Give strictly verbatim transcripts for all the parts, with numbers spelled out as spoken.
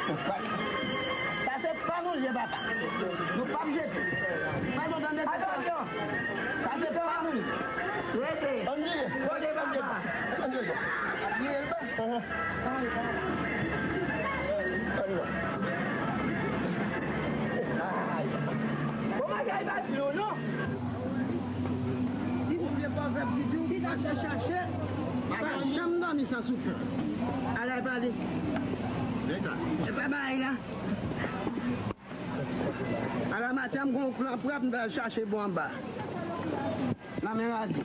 Sa se pa nou l ye, papa. Nou p ap jete. Sa nou tande, se sa. Sa se pa nou l ye. Rete. Ann di, kote papa? Ann di, ann di. Bon, bagay pa di yo non. Ti Bondye pa fè piti w, chache, chache. Pa janm dòmi san soupe. Ala pale. E pa bagay la. Ala maten, m gon plan prèt, m pral chache bò anba. Nan men Radi.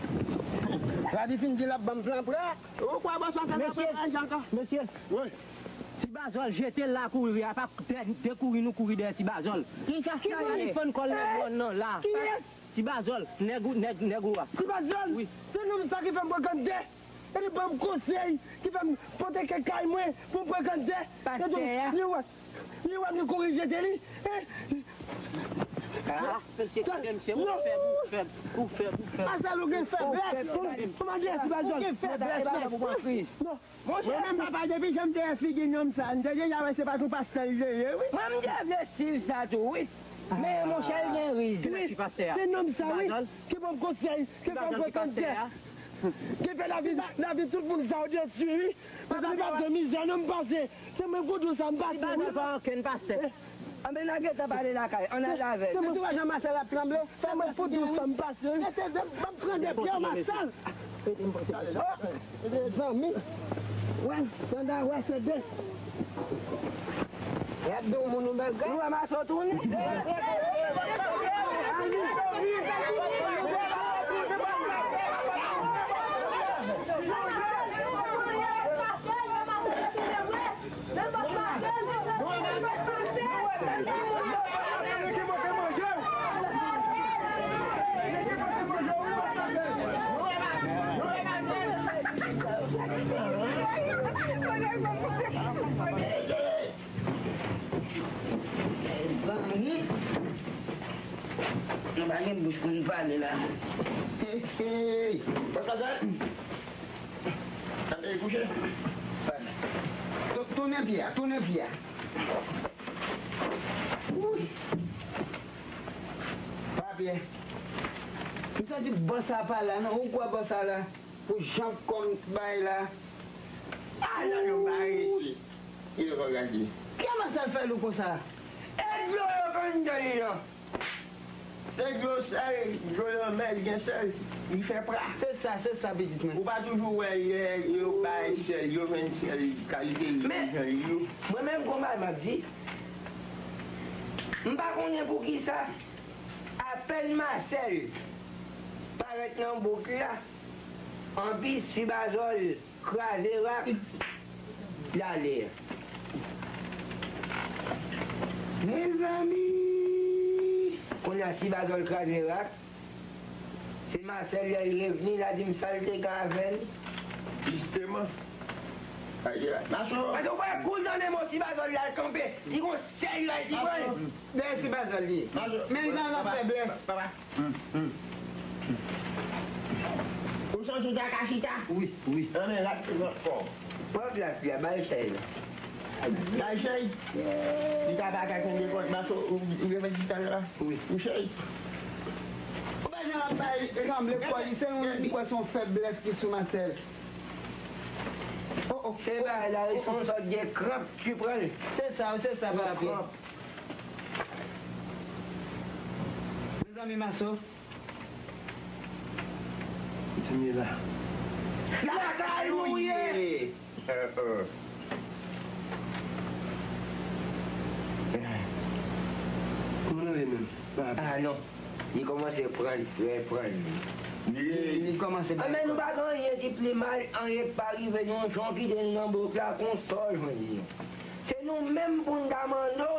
Radi fin di l ap ban m plan prèt. Ou kwè bòs pa fè Mesye, bagay ankò? Mesye. Wi. Ti Bazòl jete l la kouri a, pa dè-, dekouri nou kouri dèyè Ti Bazòl. Kisa? Ki sa ye? Li fann kò l nan mòn nan la. Kiyès? Ti Bazòl, nèg ou, nèg, nèg ou a. Ti Bazòl? Wi. Se nonm sa ki fè m frekante. E li ban m konsèy, ki fè m pote kèk kay mwen pou m frekante. Pastè a. Li wè, li wè m, li kouri jete li. E Ah, mesye, kite m, se ou fèb, ou fèb, ou fèb, ou fèb. Masèl, ou gen fèblès. Ou fèb, ou fèb. Kòman di Ti Bazòl? Ou gen fèblès, non. Monchè, mwen menm papa, depi jan m te wè figi nonm sa, m te deja wè se pa tou pastè l te ye, wi. Mwen, m te vle swiv sa tou, wi. Men, monchè, l gen riz, wi. Se nonm sa, wi, ki ban m konsèy, ki fè m frekante. Ki fè lavi, lavi tout moun sa yo detwi, wi. Paske m pa t gen mizè, non, m pase. Se mwen pou di w sa, m pase, wi. Ti Bazòl pa ankenn pastè. Anben, n a gentan pale lakay, ann al avè l. Se mwen pou wè jan Masèl ap tranble. Se mwen pou di w sa m pase, wi. Mete de, ban m pran de pyè Masèl. Oh, se de zanmi. Wè, tande, wè, se de. Y ap di w moun ou bagay. Nou wè Maso tounen. Zanmi, nou pa gen bouch pou n pale la. Hey, hey. Papa sa. Ap kouche. Tou-, tounen pye a, tounen pye a. Wi. Papye. M santi bòs sa pa la, non. Ou kwè bòs sa la? Pou jan kòm bay la. A, nan nou pa resi. Ki yo pa gade. Kòman sa fè lou konsa? E dlo yo konn dan li non. Se dlo sèl, dlo lanmè, li gen sèl, li fè pra. Se sa, se sa, pitit mwen. Ou pa toujou wè lè yo bay sèl, yo jwenn sèl kalite yo, men jan yo. Mwen menm, gon bagay m ap di. M pa konnen poukisa, apèn Masèl parèt nan bouk la, anpi Sibazòl kraze rak, l ale. Mezanmi! Kounye a, Sibazòl kraze rak. Se Masèl, lè l revni, l a di m sa l te gen avè l. Jisteman. Maso. Paske w wè, kou l tande mo Sibazòl la, l kanpe. Li gon sèl la, li pran l. Dèyè Sibazòl li ye. Men jan l ap fè blès. Papa. Ou sonje w ta ka chita? Wi, wi. Anben, l ap pran kò w. Pran plas li a, ba l chèz la. Ba l chèz? Li ta pa ka kenbe kò l, Maso, ou, ou gentan chita la? Wi. Ou chèz? Ou pa jan l ap bay, ranble kò li, se yon, m kwè se yon feblès ki sou Masèl. Oh, oh. Se bagay la, se yon sòt de kranp ki pran l. Se sa, se sa, pa lapye. Kranp. Mezanmi, Maso. Kontinye la. Lakay ou ye! Kòman nou ye menm? Ah, non. Li kòmanse pran l, reprann li. Li, li kòmanse bay kòb. Anben, nou pa gen anyen ki pi mal, anyen k pa rive nou, jan w kite l nan bouk la, kon sa w jwenn li. Se nou menm pou n ta mande w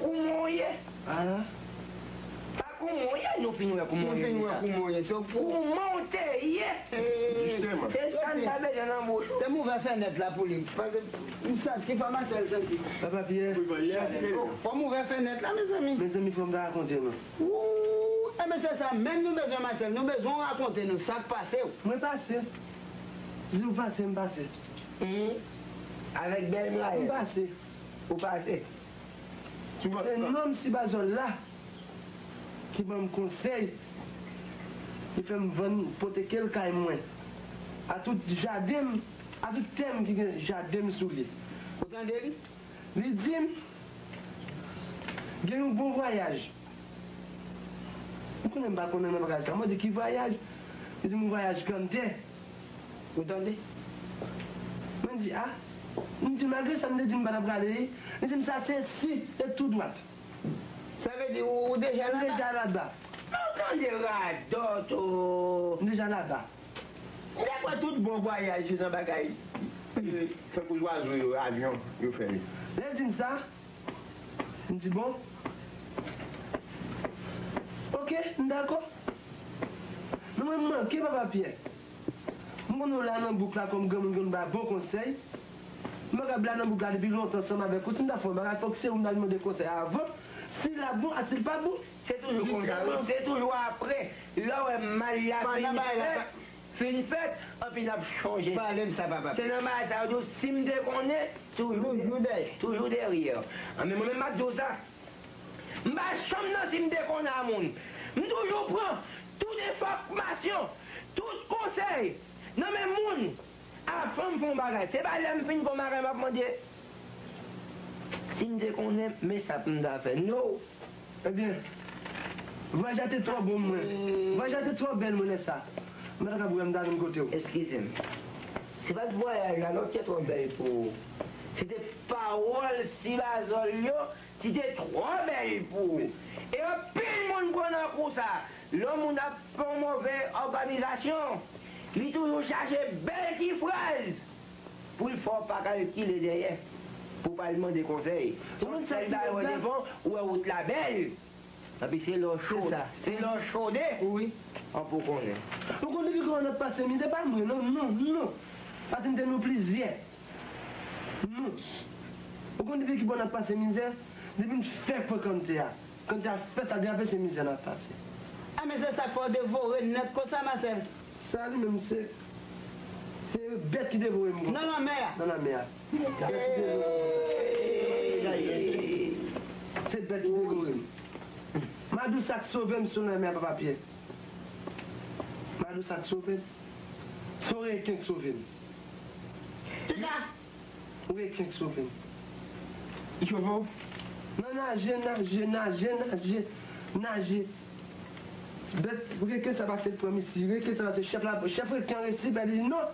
kouman w ye. Ah. Pa kouman w ye, nou fin wè kouman w ye deja. Nou fin wè kouman w ye. Kouman w te ye? Jisteman. Se sa n ta bezwen nan bouch ou. Te m ouvè fenèt la pou li. Paske m santi, fò Masèl santi. Papa Pyè. Fò m ouvè fenèt la, mezanmi. Mezanmi, fò m ta rakonte nou. Ou, e mesye sa, menm nou bezwen Masèl, nou bezwen w rakonte nou sa k pase w. Mwen pase. Si w pase, m pase. Avèk bèl mwayen. M pase. Ou pase. Se nonm Sibazòl la ki ban m konsèy, li fè m vann ipoteke l kay mwen, a tout jaden m, a tout tè m ki gen jaden m sou li. Ou tande li? Li di m gen yon bon vwayaj. Ou konnen m pa konnen nan bagay sa. Mwen di, ki vwayaj? Li di m yon vwayaj kanntè. Ou tande? Mwen di, a? M di, malgre sa m te di m pa t ap prale, li di m sa se si e tou dwat. Sa vle di ou, ou deja laba? M deja laba. Ou tande radòt ou. M deja laba. M te kwè tout bon vwayaj se nan bagay, e, tankou zwazo yo, avyon, yo fè yo. Lè l di m sa, m di, bon. Oke, m dakò. Men mwen, m manke, Papa Pyè. M konnen w la nan bouk la kòm granmoun ki konn bay bon konsèy. M pa kab la nan bouk la depi lontan ansanm avèk ou. Si m ta fè yon bagay, fòk se ou m ta mande konsèy avan. Si l ap bon, a si l pa bon. Se toujou konsa, wi. Se toujou apre. Lè w wè mal la fin fèt, fin fèt, anpi n ap chonje. Pale m sa, papa. Se nan bagay sa yo di w, si m te konnen, toujou, toujou dèyè. Toujou dèyè. Anben, mwen menm, m ap di w sa. M pa janm nan si m te konnen a moun. M toujou pran tout enfòmasyon, tout konsèy nan men moun avan m fè yon bagay. Se pa lè m fin fè yon bagay m ap mande si m te konnen, men sa pou m ta fè. No. Ebyen, vwayaj la te twò bon mwen. Vwayaj la te twò bèl mwen lè sa. M pa ta kab wè m ta vin kote w. Eskize m. Se pa t vwayaj la non ki te twò bèl pou ou. Se te pawòl Sibazòl yo ki te twò bèl pou ou. E anpil moun pran nan kou sa. Lè yon moun ap fè yon move òganizasyon, li toujou chache bèl ti fraz pou l fè w pa kalkile dèyè, pou w pa al mande konsèy. Ou konn sa ki rèd la? Ou wè wout la bèl. Epi se lè w chode, se lè w chode, wi, an pou konnen. Ou konn depi kòman n ap pase mizè, pa mwen non, non, non. Paske n te nou plizyè. Non. Ou konn depi ki bò n ap pase mizè? Depi n fè pran kanntè a. Kanntè a fèt, sa depi se mizè n ap pase. A, men se sa k fè w devore n nèt konsa, Masèl. Sa li menm se, se bèt ki devore m konsa. Nan lanmè a. Nan lanmè a. Bèt ki devore m konsa. Se bèt ki devore m. Madou sa k sove m sou lanmè a, Papa Pyè. Madou sa k sove m. Se yon reken k sove m. Kisa? Yon reken k sove m. Li sove w? Nan naje, naje, naje, naje, naje. Bèt reken sa pase pran misye. Reken sa pase chèf la, chèf reken an resi pè, li di non.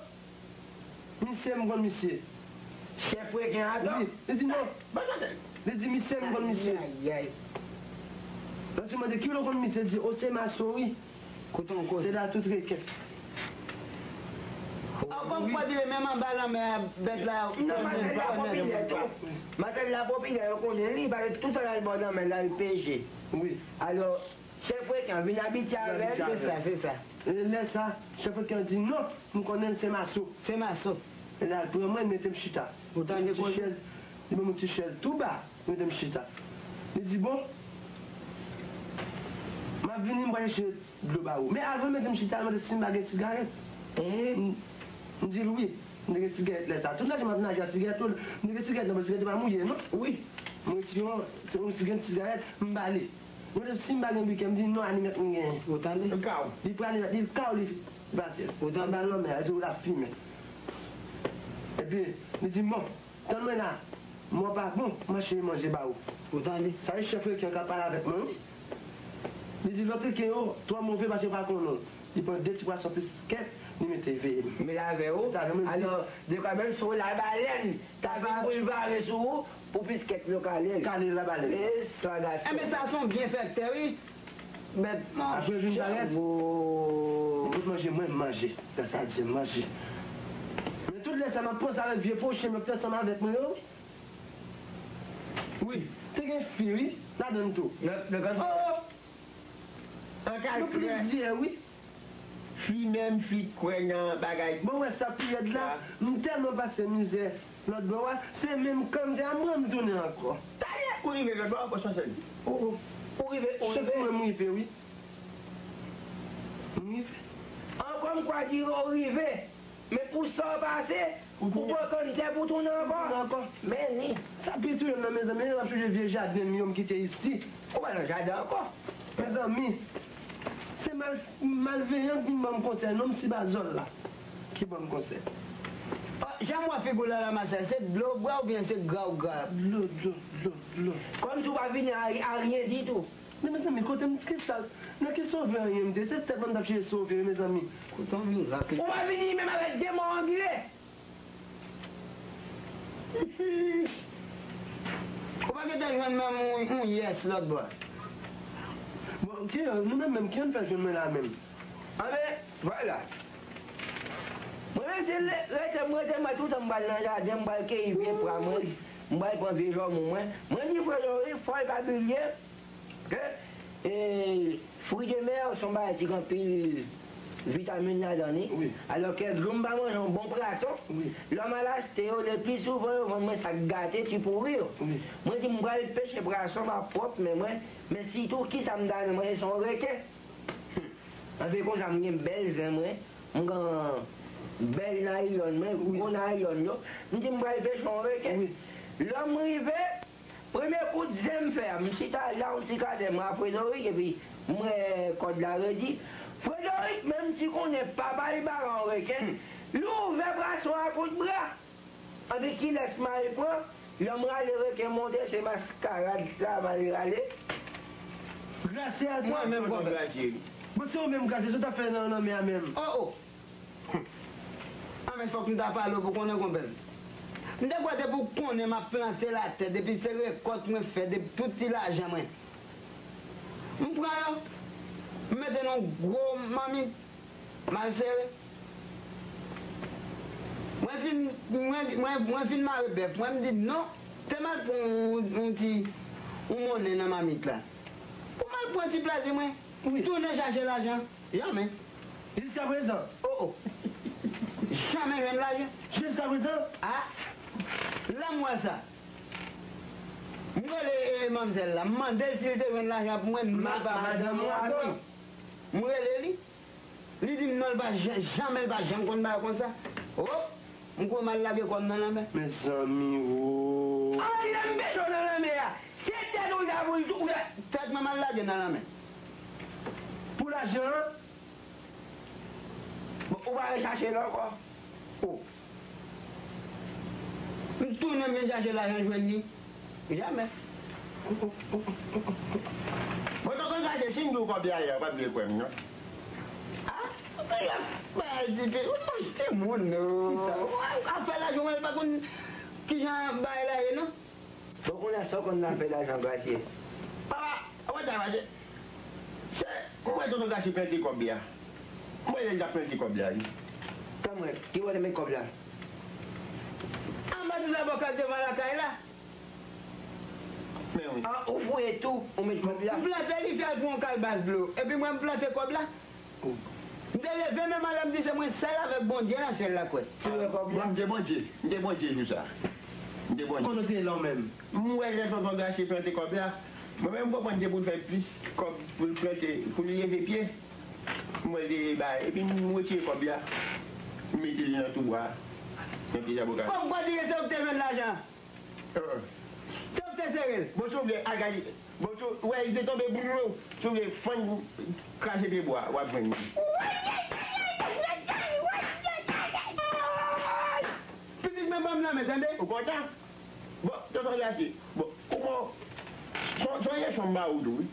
Misye, m konn misye. Chèf reken an atò? Wi. Li di non. Li di misye, m konn misye. Ayayay. Lòt yo mande ki lè w konn misye, li di o se mason wi. Kote w koze? Se la tout reken. Ankò m kwè di menm anba lanmè a bèt la. Non, Masèl la popilè tou. Masèl la popilè, yo konnen li, paske tout sa l al bò lanmè l al peche. Wi. Alò, chèf reken an vin abitye avè l. Se sa, se sa. E lè sa, chèf reken an di non, m konnen l se mason. Se mason. E l al pran mwen, l mete m chita. Ou tande koze? Li ban m yon ti chèz tou ba. Mete m chita. Li di, bon, m ap vini, m pral chèche dlo ba ou. Men avan l mete m chita, l mande si m pa gen sigarèt. M, m di l wi. M te gen sigarèt lè sa. Tout lè m ap naje ak sigarèt tou. M te gen sigarèt nan pòch, sigarèt yo pa mouye, non. Wi. M retire yon, yon sigarèt, sigarèt, m ba li. M mande si m pa gen bikè, m di non, alimèt m genyen. Ou tande? Li ka w. Li pran alimèt, li ka w, li pase. Ou tande? Anba lanmè a, li di w l ap fimen. Epi, li di, bon, Tann mwen la, mò pa bon, m ap chèche manje ba ou. Ou tande? Sa se chèf reken an k ap pale avèk mwen, wi. Li di lòt reken yo twò move paske yo pa konnen w. Li pran de ti pwason piskèt, li mete veye m. Men l avè w. Li t avè m, li di. Alò, dekwa menm si w labalèn, ta vin pou l vare sou ou, pou piskèt yo kale l. Kale labalèn. E sa gason. Enben, sa se yon byenfèktè, wi. Bèt manje. Apre vin parèt, li pot manje, mwen m manje. Lè sa di m manje. Men tout lè sa, m ap panse avèk vye pwochen m yo ki te ansanm avèk mwen yo. Wi, te gen fi, wi, ladan l tou. Nan, nan grann. Oh! An kal. Nou plizyè, wi. Fi menm, fi t kwè nan bagay. Bon, wè sa pi rèd la, m tèlman pase mizè. Lòt bò a, se menm kanntè a mwen m tounen ankò. Dayè, ou rive lòt bò a, Bòs Mansèl? Ou, ou rive, ou rive. Chèf mwen, m rive, wi. M rive. Ankò m kwè di ou rive. Men pou sa w pase, ou pran kanntè pou tounen ankò. Tounen ankò. Men ni. Sa pi Jèn nan, mezanmi, m ap sonje vye jaden m yo m kite isi. Ou pa nan jaden ankò. Mezanmi, se mal, malveyan ki ban m konsèy, non, m si ba zòl la ki ban m konsèy. Jan m wè figi w la, la, Masèl, se dlo w bwè oubyen se gra w gra? Dlo, dlo, dlo, dlo. Kòmsi w pa vini a, a ryen ditou. Men mezanmi, kote m, kisa, nan ki sove anyen m te? Se tèt mwen m t ap chèche sove, mezanmi. Kote w vin la, ou pa vini menm avèk de mò angile. Ou pa gentan jwenn menm yon, yon yès lòt bò. Bon, ki, nou menm menm, ki nou fè jwenn mwen la menm? Anben, vwala. Mwen menm, se le, rete, mwen rete, mwen toutan m pral nan jaden, m pral keyi vye pwa mwen, m pral pran vye jòmou mwen. Mwen di frè Lori, fò l pa bliye ke, e, fwi de mè se yon bagay ki gen anpil vitamin ladan li. Wi. Alò kèk jou m pa manje yon bon prason, wi, lè m al achte yo, le pli souvan yo vann mwen sa k gate, ki pouri yo. Wi. Mwen di m pral peche prason pa pwòp men mwen, men sitou kisa m ta renmen manje se yon reken. Anfen konsa m gen bèl zen mwen, m gen bèl naylòn mwen, wi, gwo naylòn yo. M di m pral peche yon reken. Wi. Lè m rive, premye kout zen m fè a, m chita la yon ti katè, m wè Fredori, epi m wè kòd la redi. Fredori, menm si konnen papa li pa yon reken, li ouvè prason a kout bra. Anpi kilès m al pran? Lè m rale reken monte, se maskarad sa m al rale. Grasye a mwen menm, tonton Grasye. Bon, se ou menm, Grasye, sa w t ap fè nan lanmè a menm? O, o! A men fòk m ta pale w pou konnen, konpè m. M te kwè depi w konnen m ap plante latè, depi se rekòt mwen fè, depi tout ti lajan mwen. M pran yo, m mete nan yon gwo mamit, m al sere. Mwen fin, mwen, mwen, mwen fin mare bèf mwen, m di non, te m al pran yon, yon ti, yon monnen nan mamit la. Pou m al pran ti plezi mwen, wi, tounen chache lajan, janmen. Jiskaprezan. O, o. Janmen jwenn lajan. Jiskaprezan. A, la m wè sa. M rele, e, manmzèl la, m mande l si l te jwenn lajan pou mwen, non, l pa madanm ou ankò. M rele li, li di m non, l pa jan-, janmen l pa janm konn bagay konsa. O, m kouri m al lage kò m nan lanmè. Mezanmi, o. A, li lè m pete w nan lanmè a. Se tèt ou ta pou l tou, ou ta. Tèt mwen m al lage nan lanmè. Pou lajan an? Bon, ou pa rechache l ankò? O. M tounen m vin chache lajan jwenn li. Jamè. Bon, tonton Grasye, si m di w kòb la yè, ou pa t vle kwè m, non. A, bagay dife, ou manje timoun, non. Kisa? Ou ap fè lajan, ou pa konn kijan bagay la ye, non. Bon, kounye a sa w konn nan afè lajan, Grasye? Papa, ou wè sa, Grasye? Se, ou wè tonton Grasye plante kòb li a. M wè lè l t ap plante kòb li a, wi. Kòman? Ki bò w te met kòb la? Anba ti zabòkal devan lakay la. Men wi. A, ou fouye tou, ou met kòb la. M plante li, fè l pran yon kalbas dlo. Epi mwen, m plante kòb la. M te leve menm alè m di se mwen sèl avèk Bondye nan syèl la kwè. Ti wè kòb la. Bon, m te Bondye, m te Bondye jou sa. M te Bondye. Kote w te ye la w menm? M wè lè tonton Grasye plante kòb la. Mwen menm m konprann se pou l fè plis kòb pou l plante, pou l leve pye. M wè l te bay, epi m retire kòb la. M mete li nan twou a. Nan pye zabòkal. Kòb kwa di se ou ki te jwenn lajan? Se ou ki te sere l. Bon, si w vle, al gade. Bon, si w wè, li te tonbe, boulou. Si w vle, fann, kraze pye bwa, w ap jwenn li. Pitit mwen ban m lanmen, tande? Ou kontan? Bon, tonton Grasye, bon, ou bon, son, sonje son ba ou tou, wi.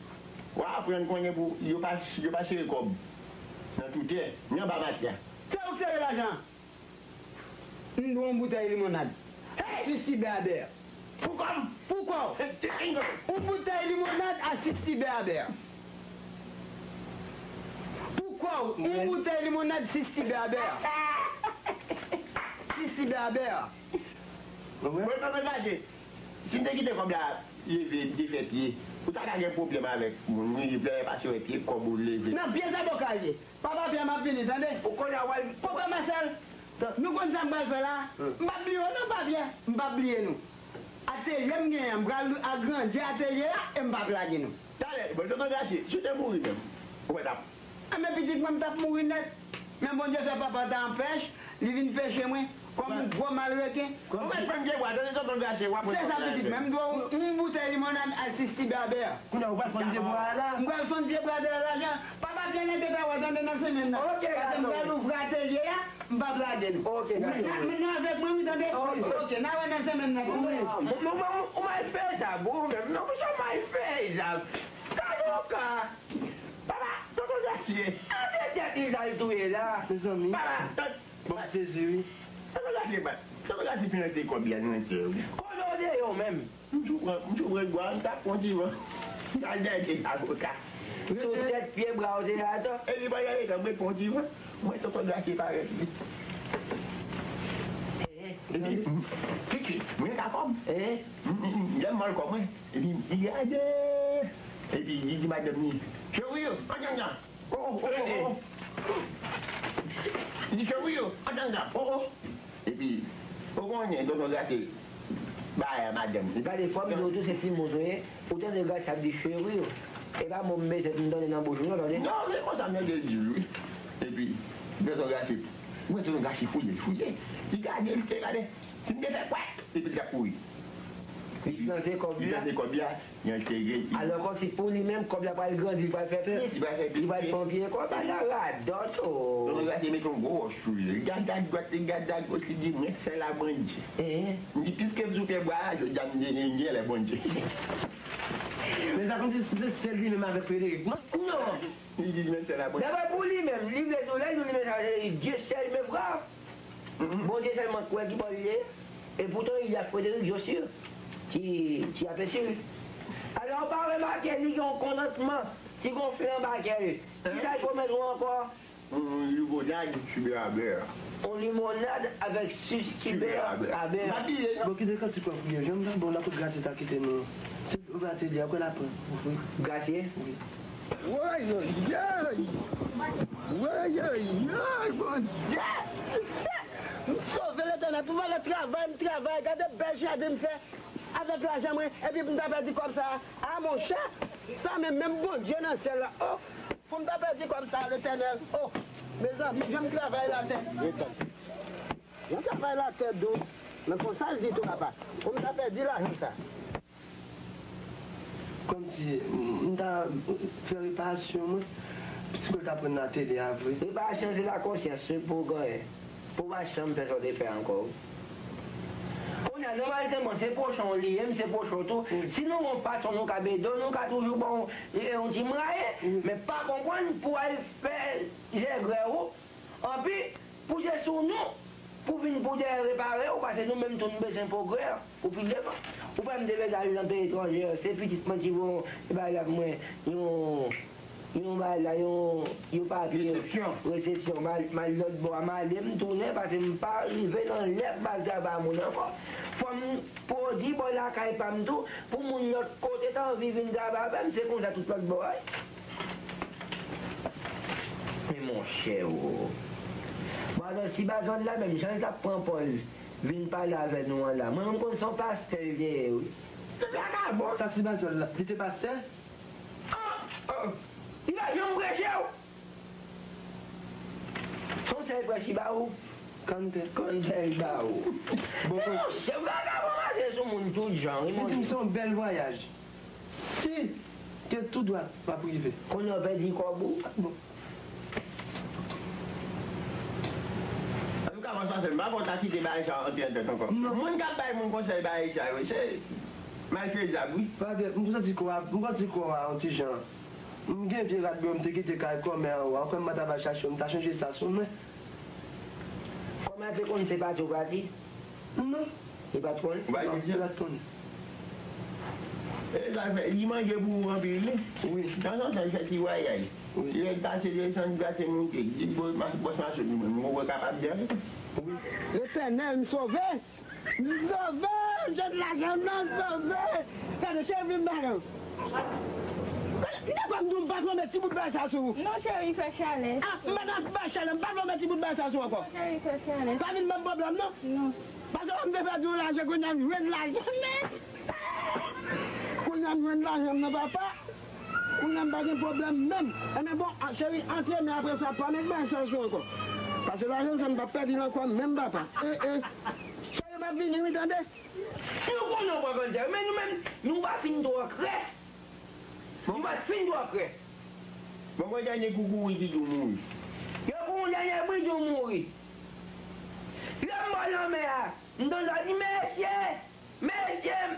W a aprann konnen pou, yo pa, yo pa sere kòb nan tou tè, ni anba matla. Se ou ki sere lajan an. M dwe yon boutèy limonad. Hey! Sixty Bear Bear. Pou kò m! Pou kò w! Yon boutèy limonad a sixty Bear Bear. Pou kò w, yon boutèy limonad sixty Bear Bear. Sixty Bear Bear. Mwen pa mwen fache. Si m te kite kòb la leve, m te fè pye, ou ta ka gen pwoblèm avèk moun, wi, lè pase wè pye kòb ou leve. Nan pye zabòkal ye. Papa Pyè, m ap vini, tande? Ou konnen w al. Papa Masèl, nou konn sa m pral fè la? M p ap bliye w non, Papa Pyè. M p ap bliye nou. Atelye m genyen an, m pral agrandi atelye a e m p ap lage nou. Talè, bon, tonton Grasye, si w te mouri menm, ou mèt ap. Enben, pitit mwen, m t ap mouri nèt. Men Bondye fè papa ta anpèch, li vin peche mwen. Kòm yon gwo mal reken. Ou mèt fann pye bwa, tande tonton Gache, w ap... Se sa pitit mwen, m di w yon boutèy limonad al sis ti babè. Kounye a ou pral fann pye bwa a la? M pral fann pye bwa a lajan. Papa Pyè nèg te ka wè tande nan semèn nan. Paske m pral ouvri atelye a, m p ap lage nou. N ap mennen avèk mwen wi tande. Ok, n a wè nan semèn nan. Ou mal fè sa, bro, menm non, ou mal fè sa. Kaloka. Papa, tonton Gache, an de tèt li sa l touye la. Mezanmi. Papa, bon, m sezi wi. Tonton Gache, tonton Gache fin rete kòb la nan tè wi. Kote w te ye w menm? M sou pran, m sou pran gwa, m t ap pran ti van. M t al dèyè avoka. Sou tèt pye bwa w te ye atò? Epi pandan letan m ret pran ti van, m wè tonton Gache parèt li. Epi, m, pitit, mwen ka kòb. Lè m mal kòb mwen, epi li gade. Epi li di madanm li, cheri, antann sa. Oh, oh, oh, oh. Li di, cheri, antann sa. Oh, oh. Epi, ou konnen, tonton Gache, bagay a madanm li. Gade, fò m di w tou, se timoun ou ye. Ou tande Gache ap di cheri, e pa mo m bezwen pou m tande nan bouch ou non, tande. Non, se konsa m tande l di l wi. Epi, tonton Gache, mwen tonton Gache fouye, l fouye. Li gade, l te gade. Si m te fè kwèk, epi l t ap kouri. Li plante kòb la. Li plante kòb la, li antere. Alò, kòmsi pou li menm, kòb la pral grandi, li pral fè plis. Li pral fè plis. Li pral fè yon pye kòb, ala radòt, o. Donk, li rete mete yon gwo wòch sou li. Li gade a dwat, li gade a goch, li di, mwen sèl a Bondye. M di, piske m sou pye bwa a, jodi a m genyen lè Bondye. Men sa kòmsi se sèl li menm avèk Frederick, non? Non. Li di, mwen sèl a Bondye. Daprè pou li menm, li vle di w lè l di w li menm sa, se Dye sèl, men frè. Bondye sèlman kwè ki bò l ye, epoutan il y a Frédéric Jossur ki, ki ape siri. Alò, ou pa remake li gen yon kontantman ki gonfle anba kè l. Kisa l pwomèt ou ankò? Yon limonad sik a bè. Yon limonad avèk sik a bè. Bon, kite kantik wè pou gen jan m ta bon, la pou Gracie ta kite nou. Se ou Gracie li a, kwè l ap pran. Gracie? Wi. Woy, woy, woy! Woy, woy, woy, Bondye! M sove Letènèl pou valè travay m travay, gade bèl jaden m fè avèk lajan mwen, epi pou m ta pèdi kòb sa a. A monchè, sa menm, menm Bondye nan syèl la, o, pou m ta pèdi kòb sa a, Letènèl, o, mezanmi, jan m travay latè. Jan m travay latè dous, men konsa l di tou, papa, pou m ta pèdi lajan sa a. Kòmsi m ta fè reparasyon mwen, pitit mwen ta pran nan atelye a vre. Reparasyon se lakonsyans wi pou w genyen. Pou w pa janm fè sa w te fè ankò wi. Kounye a, nòmalman, se pwochen w li ye, m se pwochen w tou. Si nou gen yon patwon, nou ka ede w, nou ka toujou ba w yon ti mwayen, men pa konprann pou w al fè jègrè w. Anpi, pou se sou nou, pou vin pou dèyè repare w, paske nou menm tou n bezwen pwogrè pou pi devan. Ou pa m te bezwen al nan peyi etranjè, se pitit mwen ki voye yon bagay la pou mwen, yon, yon bagay la, yon, yon papye. Resepsyon. Resepsyon, m al, m al lòt bò a, m ale, m tounen, paske m pa rive nan lè pou m al travay a moun ankò. Fò m pwodui bò lakay pa m tou, pou moun lòt kote ta anvi vin travay avè m, se konsa tout lòt bò a ye. Men monchè o. Bon, alò, Ti Bazòl la menm, jan l t ap pran pòz vin pale avè nou an la, mwen menm m konn se yon pastè l te ye wi. Se vagabon sa, Ti Bazòl la. Li te pastè? Ah, oh, li pa janm preche w. Se yon sèl prèch li ba ou? Kantè. Kantè li ba ou. Bon, men monchè, vagabon mache sou moun tout jan wi, monchè. Li di m se yon bèl vwayaj. Si te tou dwat, w ap rive. Kounye a w pèdi kòb ou. Bon. Antouka, mwen panse m pa konn ta kite bagay sa antre nan tèt ankò. Non. Moun k ap bay moun konsèy bagay sa yo, se malfezab wi. Pa vre, m santi kò a, m santi kò a yon ti jan. M gen vye rad bò m te kite kay kòmè anwo a, kòm m pa ta va chache yo, m ta chanje sa sou mwen. Kòmè te konn se pati w pati? Non. Li pa t konn? Ou pa t konn? Non, li pa t konn. E sa fè, li manje pou ou anpil wi. Wi. Tanzantan, li fè ti vwayaj. Wi. Li pase desann, grate moute. Di bòs, bòs mache pou mwen, mwen kapab di avè. Wi. Letènèl, m sove! M sove, m jwenn lajan m nan, m sove. Gade, cheri, vin ba non. M te kwè m di w m pa t renmen ti bout bagay sa sou ou. Non, cheri, fè chalè. Ah, m pa t ap bay chalè, m pa t renmen ti bout bagay sa sou ou ankò. Non, cheri, fè chalè. Pa vin ban m pwoblèm, non. Non. Paske m te pèdi yon lajan, kounye a m jwenn lajan, men. Kounye a m jwenn lajan m nan, papa. Kounye a m pa gen pwoblèm menm. Enben bon, ah, cheri, antre, men apre sa, pa met bagay sa sou ou ankò. Pase lajan sa, m p ap pèdi l ankò menm, papa. Eh, eh. Cheri, m ap vini, wi, tande? Nou konnen w pran kanser, men nou menm, nou pa fin twò krè. Nou pa fin twò krè. Bon, mwen dènye kou kouri ki di w mouri. Yo pou yon dènye bri di w mouri. Lè m bò lanmè a, m tande yo di, mesye! Mesye m!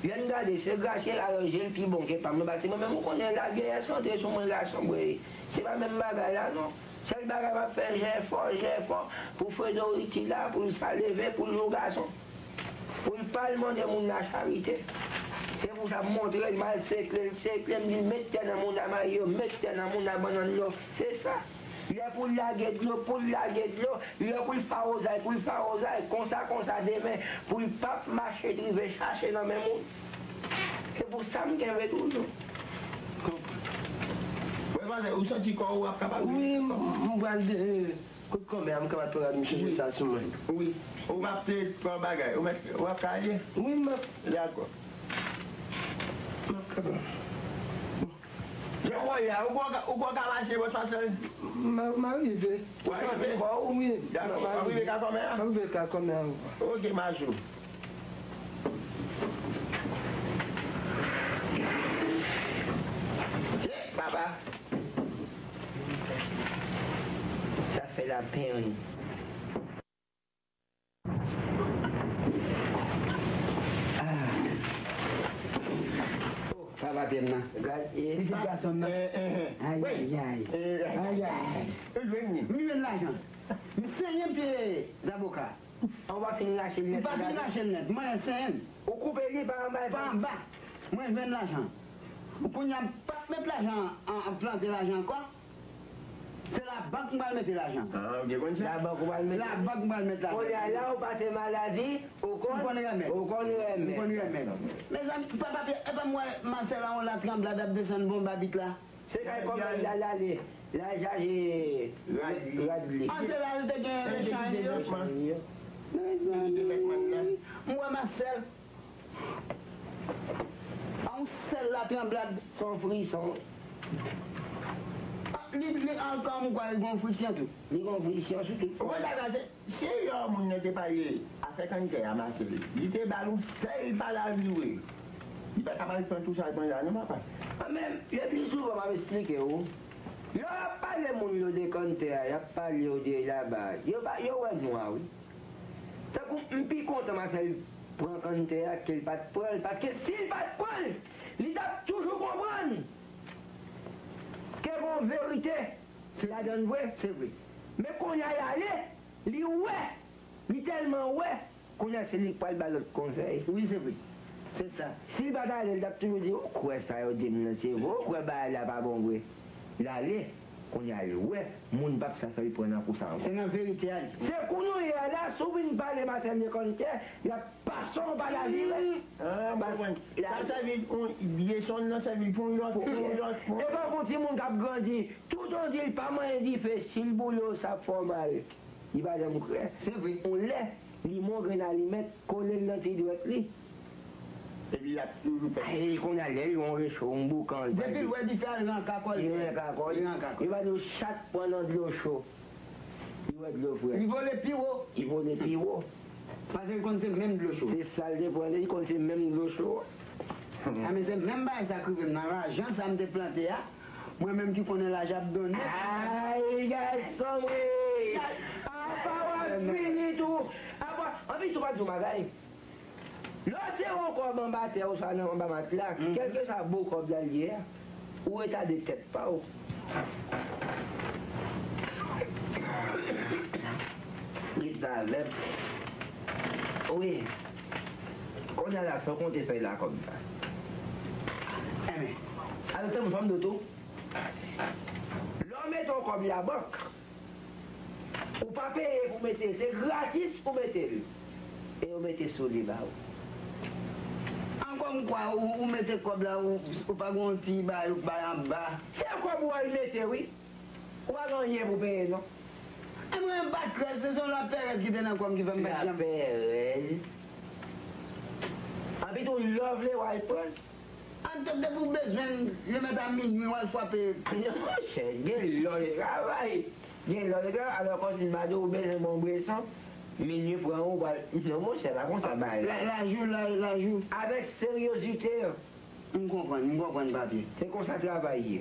Lè n gade, se Graciela yo je l pi bon ke pa m nan, paske mwen menm, ou konnen, lavyeyès rantre sou mwen, gason, bwe. Se pa menm bagay la, non. Sèl bagay m ap fè, jefò, jefò, pou Fredoriti la, pou l sa leve, pou l yon gason. Pou l pa al mande moun lacharite. Se pou sa m montre l, m al sekle l, sekle, m di l, met tè nan moun la, mayi yo, met tè nan moun la, bannann yo. Se sa. Lè pou l lage dlo, pou l lage dlo. Lè pou l fawozay, pou l fawozay. Konsa, konsa, demen, pou l p ap mache drive chache nan men moun. Se pou sa m kenbe toujou. Mwen panse, ou santi kò ou ap kapab? Wi, m, m pral de, kout kòmè a, m kapab pran misye sa sou mwen. Wi. Ou p ap te pran bagay. Ou mèt, ou ap ka ale? Wi, m ap. Dakò. M ap kapab. Jan w ye a, ou kwè w ka, ou kwè w ka mache bò sa sèl? M a, m a rive. W a rive? Wi. Dakò, w a rive ka kòmè a? M a rive ka kòmè a. Ok, mache w. Ye, papa. Sa fè lapenn. Ah. Oh, papa pye m nan. Gad, e. Pitit gason m nan. Eh, eh, eh. Ayayay. Ayayay. M jwenn lajan. M senyen pye zaboka. An w pa fin rache l nèt. M pa fin rache l nèt. Mwen senyen. Ou koupe li pa anba. Pa anba. Mwen jwenn lajan. Kounye a m p ap met lajan an, an plante lajan ankò. Se labank m pral mete lajan. Ah, ou te konn sa? Labank ou pral mete. Labank m pral met lajan. Kounye a la, ou pase maladi, ou konn, ou konn remèd. Ou konn remèd. Ou konn remèd. Mezanmi, papa, e pa m wè Marcel a yon latranblad ap desann bon babik la. Se kay kòmè l al ale. L al chache rad li. Antre la, l te gen mechan li yo. Mezanmi, m wè Marcel. A yon sèl latranblad. Se yon frison. Ah, li, li, an, kòm kwa, li gon frisyon tou. Li gon frisyon sou tout. Ou konn sa k pase? Si yon moun nan te pale afè kanntè a, Marcel, li te ba l yon sèl pala vire. Li pa ta pral pran tou sa l pran la, non, papa. Mwen menm, le pli souvan, m ap esplike w. Lè y ap pale moun yo de kanntè a, y ap pale yo de laba, yo pa, yo wè nwa, wi. Tankou m pi kontan Marcel pran kanntè a ke l pa t pran l, paske si l pa t pran l, li t ap toujou konprann ke gon verite ladan l vre. Se vre. Men kounye a, l ale, li wè, li tèlman wè, kounye a se li k pral ba lòt konsèy. Wi, se vre. Se sa. Si l pa t ale, l t ap toujou di, ou kwè sa yo di m nan se vre, ou kwè bagay la pa bon vre. L ale, kounye a l wè, moun p ap sa fè l pran nan kou sa ankò. Se nan verite a l ye. Se kounye a la, si w vin pale Marcel de kanntè, l ap pase w pa lavil. Ah, m konprann. Sa sèvi pou vye sonn nan sèvi pou yon lòt, pou yon lòt. E pa pou timoun k ap grandi, tout on di l pa manyen dife, si l boule w, sa ap fè w mal. Li pa janm kwè. Se vre. On lè, li men yon grenn alimèt, kole l nan ti dwèt li. Epi l ap toujou pè. Ay, kounye a, lè l yon recho, yon boukan, depi l wè dife a, l ran kakòl. Li ran kakòl. Li ran kakòl. Yo pa di w chat pran nan dlo cho. Li wè dlo frèt. Li vole pi wo. Li vole pi wo. Paske l konn se menm dlo cho. Se sa l te pran, li konn se menm dlo cho. A, men se menm bagay sa k rive m nan lajan sa m te plante a. Mwen menm ki konnen lajan ap donnen. Ay, gason, wi. Apa w ap fini tou. Apa, anpi tou pa di w bagay. Lè w tire yon kòb anba tè oswa nan anba matla, kèlkeswa bò kòb la l ye a, ou retade tèt pa w. Grip sa avè m. Wi. Kounye a la, san konte fèy lakòb sa. Enben, alò, tann m fè m do tou. Lè w mete yon kòb labank, ou pa peye pou mete l, se gratis ou mete l. E yo mete sou li ba ou. An kòm kwa, ou, ou mete kòb la, ou, ou pa gen yon ti bagay ou bay anba. Se kòb ou al mete, wi. Ou pa gen anyen pou peye, non. E mwen, m pa t kwè, se, se yon lapèrèz ki te nan kò m ki fè m pa t janm. Lapèrèz. Anpi tou, lè w vle, w al pran l. An, depi w bezwen l, le mèt a minui, w al frape. Non, monchè, gen lè w travay. Gen lè w te alò kòm si m pa di w ou bezwen bon bweson, minui pran ou pral. Non, monchè, pa konsa bagay la. Lajou, lajou. Avèk seryozite. M konprann, m konprann, papi. Se konsa travay ye.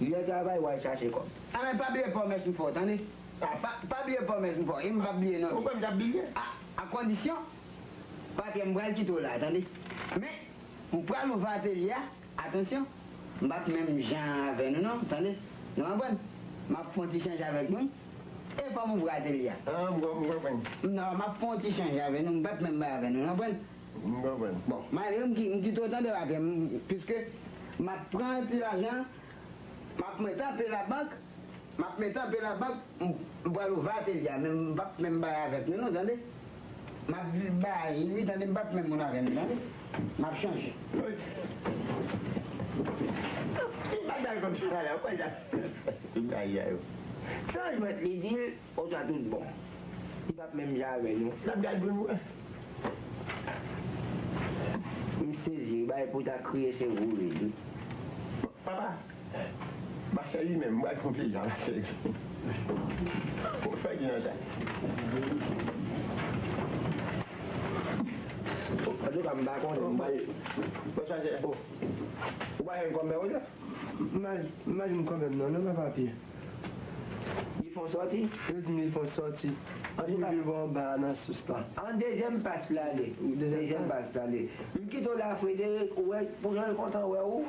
Lè w travay, w al chache kòb. A, men pa bliye pwomès m fè w, tande? Pa, pa bliye pwomès m fè w, e m p ap bliye non. Ou kwè m t ap bliye? A, a kondisyon, papi, m pral kite w la, tande? Men, m pral ouvè atelye a, atansyon, m p ap menm jan avè nou non, tande? Nou konprann? M ap fè yon ti chanje avèk nou, e fò m ouvè atelye a. A, m konprann. Non, m ap fè yon ti chanje avè nou, m p ap menm bay avè nou, nou konprann? M konprann. Bon, malgre m ki, m kite w tande w avè m, piske m ap pran ti lajan, m ap mete anpe labank, m ap mete anpe labank, m, m pral ouvè atelye a, men m p ap menm bay avèk nou non, tande? M ap bay wi, tande, m p ap menm moun avè nou, tande? M ap chanje. Ti bagay kòmsa la, kòmsa. Ti bagay yo. Chanjman li di l, oswa tout bon. Li p ap menm jan avè nou. L ap gad pou nou. M sezi, bagay pou ta kriye se woule li. Papa, machè li menm, m pral konfye jan machè li. Fò fè di nan sa. Antouka, m pa konnen, m pral. Bòs machè. Ou pa jwenn kòb mè ou la? M pa, m pa jwenn kòb mè m non, non, pa papye. Li fè w sòti? Yo di m li fè w sòti. Li rive bò anba a nan sous la. An dezyèm pas la ale. Dezyèm pas la ale. M kite w la, Frederick, ou wè, pou jan l kontan wè ou,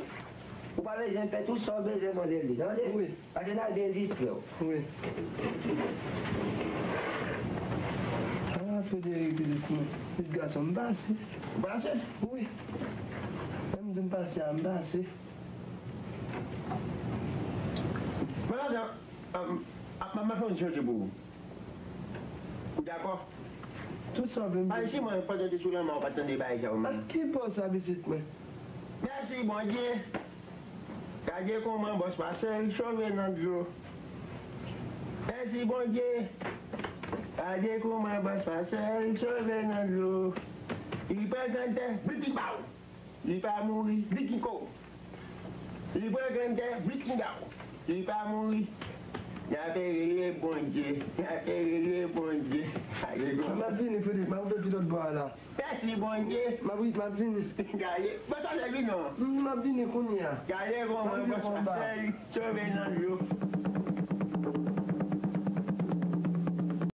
ou pa bezwen pè tout sa w bezwen mande li, tande? Wi. Paske n al byen distrè w. Wi. A, Frederick, pitit mwen. Pitit gason m pase. Ou pase? Wi. Lè m di m pase a, m pase. Mwen la, ap, ap, ap fè yon ti chante pou ou. Ou dakò? Tout sa w vle m di. Ay, si mwen, pandan w te sou lanmè, ou pa t tande bagay sa yo menm. Ak ki pòz sa, pitit mwen? Mèsi, Bondye. Gade kòman bòs pase, l sove nan dlo. Mèsi, Bondye. Gade kòman bòs pase, l sove nan dlo. Li pran grann tè, blik li ba w. Li pa mouri, blik li ko. Li pran grann tè, blik li ba w. Li pa mouri. N ape rele Bondye. N ape rele Bondye. Gade kòman. M ap vini, Frederick, m ap ouvè pi lòt bò a la. Mèsi, Bondye. M ap, m ap vini. Gade. Bon, sa se vini non. M ap vini kounye a. Gade kòman bòs pase, l sove nan dlo.